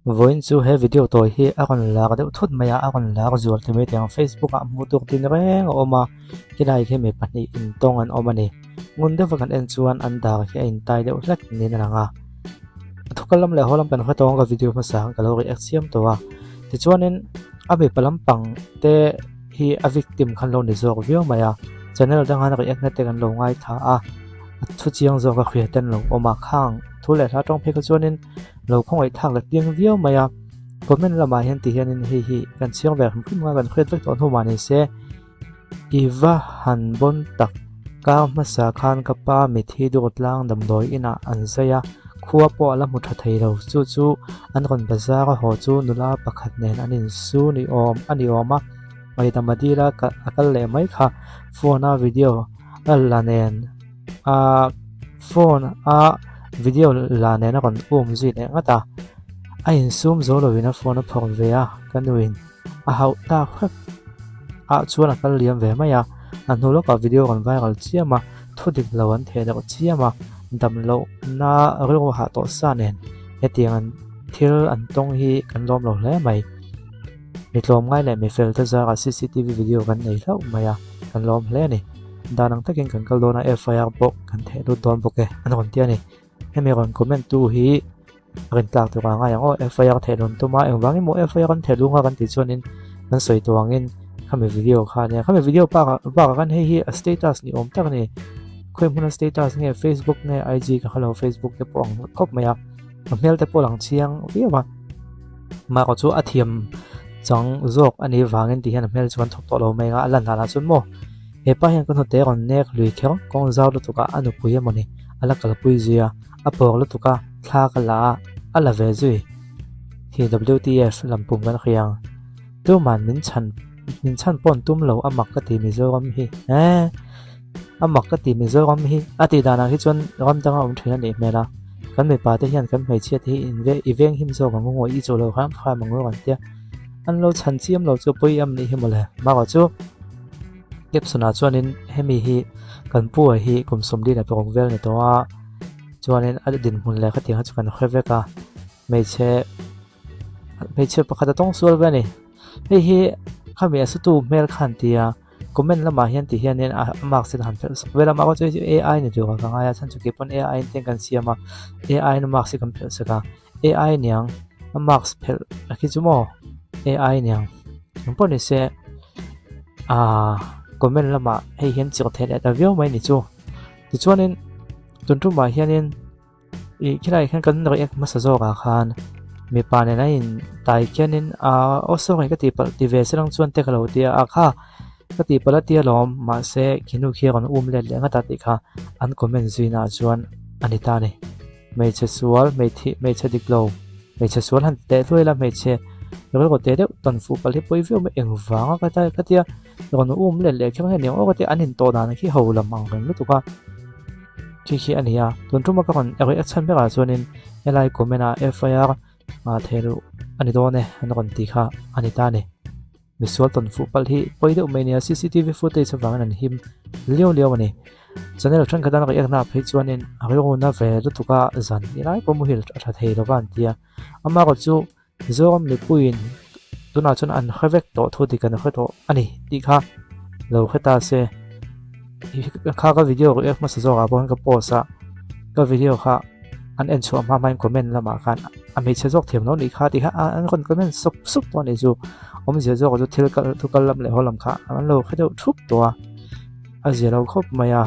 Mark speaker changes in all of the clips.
Speaker 1: Vawiin chu he video tawi hi a rawn lar deuh thut mai a, a rawn lar zual ti mai thei ang. Facebook ah hmuh tur tin reng a awm a, khilai khi mi pahnih intawng an awm a ni. Ngun deuha kan en chuan an dar hi a intai deuh hlek niin a lang a. A thukal lam leh haw lam kan hre tawng ka video hmasa ang ka lo react siam tawh a. Tichuanin a mipa lampang te hi a victim khan lo ni zawk viau mai a, channel danga react na te kan lo ngaithla a, a thu chiang zawk a hria te an lo awm a, khang thu leh hla tawng phei kha chuanin lo khawngaih thlak la piang viau mai a, comment lamah hian ti hianin hei hi kan chhiang ve hrim hrim a kan hriat vek tawh hnu mah ni se i va han bawn tak kar hmasa khan ka pa mithi dur tlang damdawi inah an zai a khua pawh a la hmu tha thei lo chu chu an rawn bazar a haw chu nula pakhat nen an insu ni awm a ni awm a ngaihdam a dil a a kal leh mai kha phone a video a la nen. A phone a video la nen a rawn um zui leh nghat a, a insum zo lovin a phone a phawrh ve a, ka nuin a hauh tak hrep ah chuan a kal liam ve mai a, a hnu lawkah video rawn viral chiam a, thu dik lo an theh deuh chiam a, dam lohna rilru hah tawh sa nen hetiang an thil an tawng hi kan lawm lo hle mai. Mi tlawmngai leh mi fel te zarah cctv video kan nei hlauh mai a, kan lawm hle a ni. Dan ang takin kan kal dawn a, FIR pawh kan theh lut dawn bawk e, an rawn ti a ni. Hemi rawn comment tu hi rin tlak tur a ngai ang aw, FIR theh lun tum a, engvangin maw FIR an theh lung a kan tih chuanin kan sawi tawh angin khami video kha a nia. Khami video bakah bakah khan hei hi a status ni awm tak a ni. Khawi hmuna status nge Facebook nge IG ka hre lo, Facebook te pawh ang khawp mai a. A hmel te pawh lang chiang viau a mahkawh chu a thiam chang zawk a nih vangin ti hian a hmel chu kan thawk tawh lo mai ang a a lan danah chuan maw hepa hian ka hnute rawn nek lui kher kawng zau lutuk a a nupui emawni a la kalpui zui a a pawr lutuk a thla ka la a a la ve zui hi W_T_F lampum kan hria ang tuman min chhan min chhan pawh an tum lo a mak ka ti Mizoram hi eee. A mak ka ti Mizoram hi a tih danah hi chuan ram danga awm thin a nih hmel a, kan mipa te hian kan hmeichhia te hi in ve i veng him zawk ang ngaw i chawh lo hram hram ang ngaw an tia, an lo chhan chiam lo chu pawi em nih hi mawle. Mara chu caption ah chuanin hemi hi kan pu ah hi kum sawmli leh paruk vel ni tawh a, chuanin a dinhmun leh khatiang kha chu kan hre vek a, hmeichhe hmeichhe pakhat a tawng sual ve a ni, hei hi khami a sutu hmel khan tia. Comment lamah hian ti hianin a marks te han phelh sak vel a mahse chu hei chu ai ni tur ah ka ngai a chhan chu keipawn ai ten kan siam a ai na marks hi kan phelh sak a ai niang a marks phelh a khi chu maw ai niang eng pawh ni se ahh comment lamah hei hian chirh thei leh ta viau mai ni chu tichuanin tun tumah hianin. Ih khilaiah khian kan react hmasa zawkah khan mipa nen a in tai khianin ahh aw sorry ka tihpalh ti ve se lang chuan te ka lo ti a kha ka tihpalh a tia lawm mahse khinu khi a rawn um let leh nghat a tih kha an comment zui naah chuan a ni ta a ni hmeichhe sual hmeichhe hmeichhe dik lo hmeichhe sual han ti teh hluai ila hmeichhe rilru teh deuh tawn fuh palh hi pawi viau mai engvanga ka ta ka tia rawn um let leh kher nge ni ang aw ka tia an intawh dan khi ho lam ang reng lutuk a. Khi khi a ni a, tun tuma ka rawn erawh a chhan berah chuanin helai comment ah FIR ah thei luh a ni dawn e an rawn tih kha a ni ta a ni. Misual tawn fuh palh hi pawi deuh mai a ni a, cctv footage avangin an him liau liau a ni. Channel thenkhat an react na ah phei chuanin a rilru na ve lutuk a zan ni lai pawh muhil a tha thei lova an ti a, amaherawhchu chu Mizoram mipuiin tunah chuan an hre vek tawh thu dik an hre tawh a ni tih kha lo hre ta se kha ka video react hmasa zawkah pawh khan ka post a ka video kha an en chhuah hma hmain comment lamah khan a hmeichhe zawk thiam lo nih kha tih kha an rawn comment sup sup tawh a nih chu awmzia zawkah chu thil kal thu kal lam leh haw lam kha an lo hre deuh thup tawh a a zia lo khawp mai a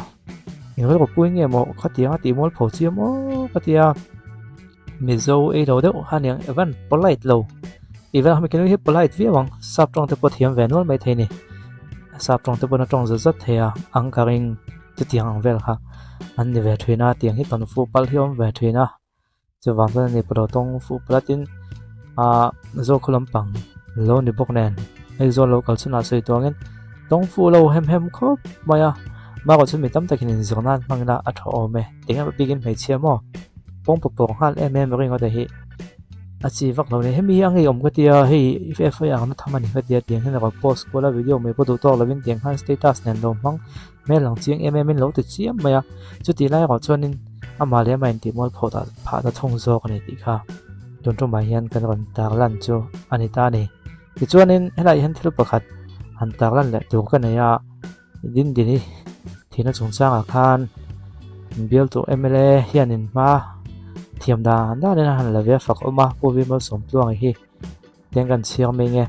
Speaker 1: eng rilru pui nge maw khatiang a tih mual pho chiam aw ka tia. Mizo ei lo deuh kha aniang evan polite lo tih vel kha mikinu hi polite viau ang sap tawng te pawh thiam ve nual mai thei a ni sap tawng te pawh a tawng zat zat thei a ang ka ring chutiang ang vel kha an ni ve thin a tiang hi tawn fuh palh hi a awm ve thin a chuvang chuan ani pawh lo tawng fuh palh a tin ahh zawkhaw lampang lo ni bawk nen hei zawl lo kal chhunah sawi tawh angin tawng fuh lo hem hem khawp mai a bakah chuan mi tam takin inzir nan hmang ila a tha awm e. Eng emaw bikin hmeichhia maw pawng pawh pawng nghal em em ringawt a hi a chi vak lo a ni hemi hi a ngeiawm ka tia hei FIR na tham a ni ka tia tiang hian a rawn post kual a video mai pawh duh tawk lovin tiang khan status nen lo hmang hmel ang chiang em em in lo ti chiam mai a chutih lai erawh chuanin amah leh amah intih mual phawh dah phah na thung zawk a ni tih kha. Tun tumah hian kan rawn tarlan chu a ni ta a ni. Tichuanin helaiah hian thil pakhat han tarlan leh tur ka nei a, Dindini thihna chungchangah khan bialtu mla hianin hma thiam dan danin a han la ve a fak awm a, Pu Vimalsawmtluanga hi Tiang kan chhiar mai nge.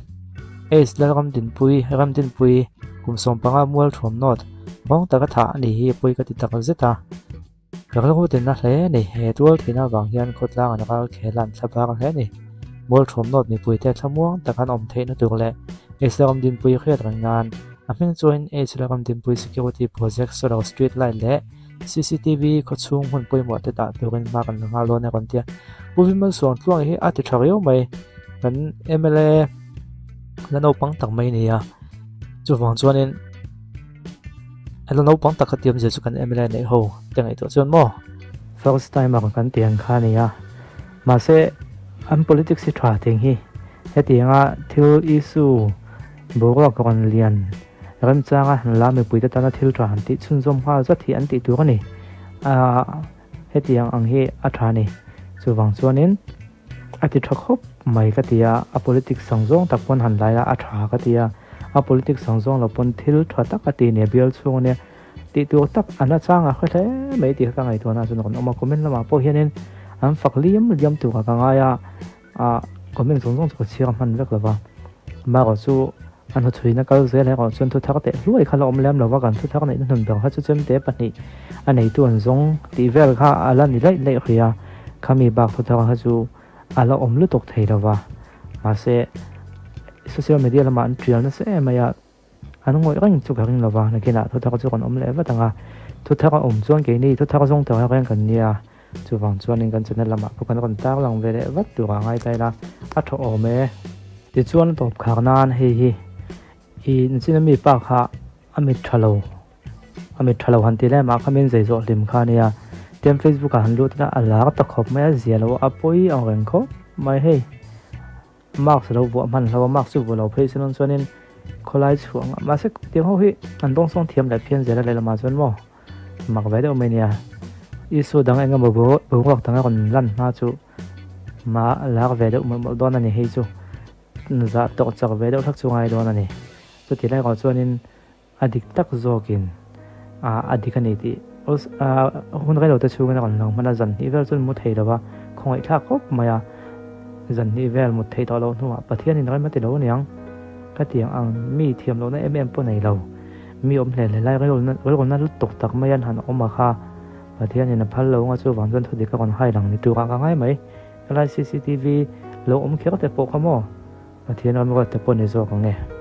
Speaker 1: Ace Lalramdinpui, Ramdinpui, kum 15 mual thuam nawt, nghawng taka thah a nih hi pawi ka ti tak zet a. Ka rilru tinna hle a ni. He tual theihna avang hian khawtlang an ral khel a an thla bak hle a ni. Mual thuam nawt mipuite thlamuang tak an awm theihna tur leh Ace Lalramdinpui hriat reng nan a hming chuan Ace Lalramdinpui Security Project Solar Street Light leh CCTV khawchhung hmun pawimawh te dah turin hma kan la nghal dawn a rawn ti a. Pu Vimalsuang Tluang hi a ti tha riau mai. Kan mla la naupang tak mai a ni a. Chuvang chuanin a la naupang tak kha ti awmzia chu kan mla neih ho te ngaihtuah chuan maw first timer kan ti ang kha a ni a. Mahse an politics hi tha teng hi hetianga thil issue boruak rawn lian Remchanga la mipuite tana thil tha han tih chhunzawm nghal zat hi an tih tur a ni. Aaa hetiang ang hi a tha a ni. Chuvang chuanin a ti tha khawp mai ka ti a, a politics ang zawng tak pawn han lai a, a tha ka ti a. A politics ang zawng lo pawn thil tha tak a ti nia bial chhung ania tih tur tak a nachang a hre hle mai tih kha ka ngaihtuahna ah chuan a rawn awm a. Comment lamah pawh hianin an fak liam liam turah ka ngai a. A comment zawng zawng chu ka chhiar hman vek lo va, amaherawh chu a hnuchhuina kal zel erawh chuan thuthar teh hluai kha la awm lem lo va, kan thuthar neihna hnun ber kha chu chemte pahnih a neitu an zawng tih vel kha a la ni laih laih hrih a, khami bak thuthar kha chu a la awm lutuk thei lo va, mahse social media lamah an tial nasa em mai a. An ngawih reng chu ka ring lo va, nakinah thuthar chu kan awm leh vat ang a, thuthar a awm chuan keini thuthar zawng tura reng kan nia, chuvang chuanin kan channel lamah pawh kan rawn tar lang ve leh vat tura ngai ta ila, a tha awm e. Tichuan a tawp khar nan hei hi i nachina mi pa kha a mit tha lo, a mit tha lo han ti leh mah kha min zei zawh hlim kha ania, tian Facebook ah han lut ila a lar ta khawp mai a, zia lo a pawi ang reng khawp mai hei. Mask a lo vuah hman hlo a, mask chu vuah lo phei se chuanin khawlai chhuah ang a, mahse tiang ho hi an dawngsawng thiam leh phian zel a lehlamah chuan maw mak ve deuh mai nia. Issue dang eng emaw boruak dang a rawn lan hma chu ma lak ve deuh mawlh mawlh dawn a ni hei chu zah tawk chak ve deuh hlek chu ngai dawn a ni. Chuti lai erawh chuanin A dik tak zawkin a dik a ni tih hun rei lote chhungin a rawn lang hman a, zan hnih vel chuan mu thei lo va, khawngaihthlak khawp mai a, zan hnih vel mut theih tawh loh hnuah Pathianin rem a ti lo aniang ka ti ang ang, mi thiam lohna em em pawh nei lo, mi awm hle hle lai rilruna lutuk tak mai an han awm a kha, Pathianin a phal lo anga chuvang chuan thudik a rawn hai lang ni turah ka ngai mai, helai cctv lo awm kher te pawh kha maw Pathian ram ruat te pawh ni zawk ang e.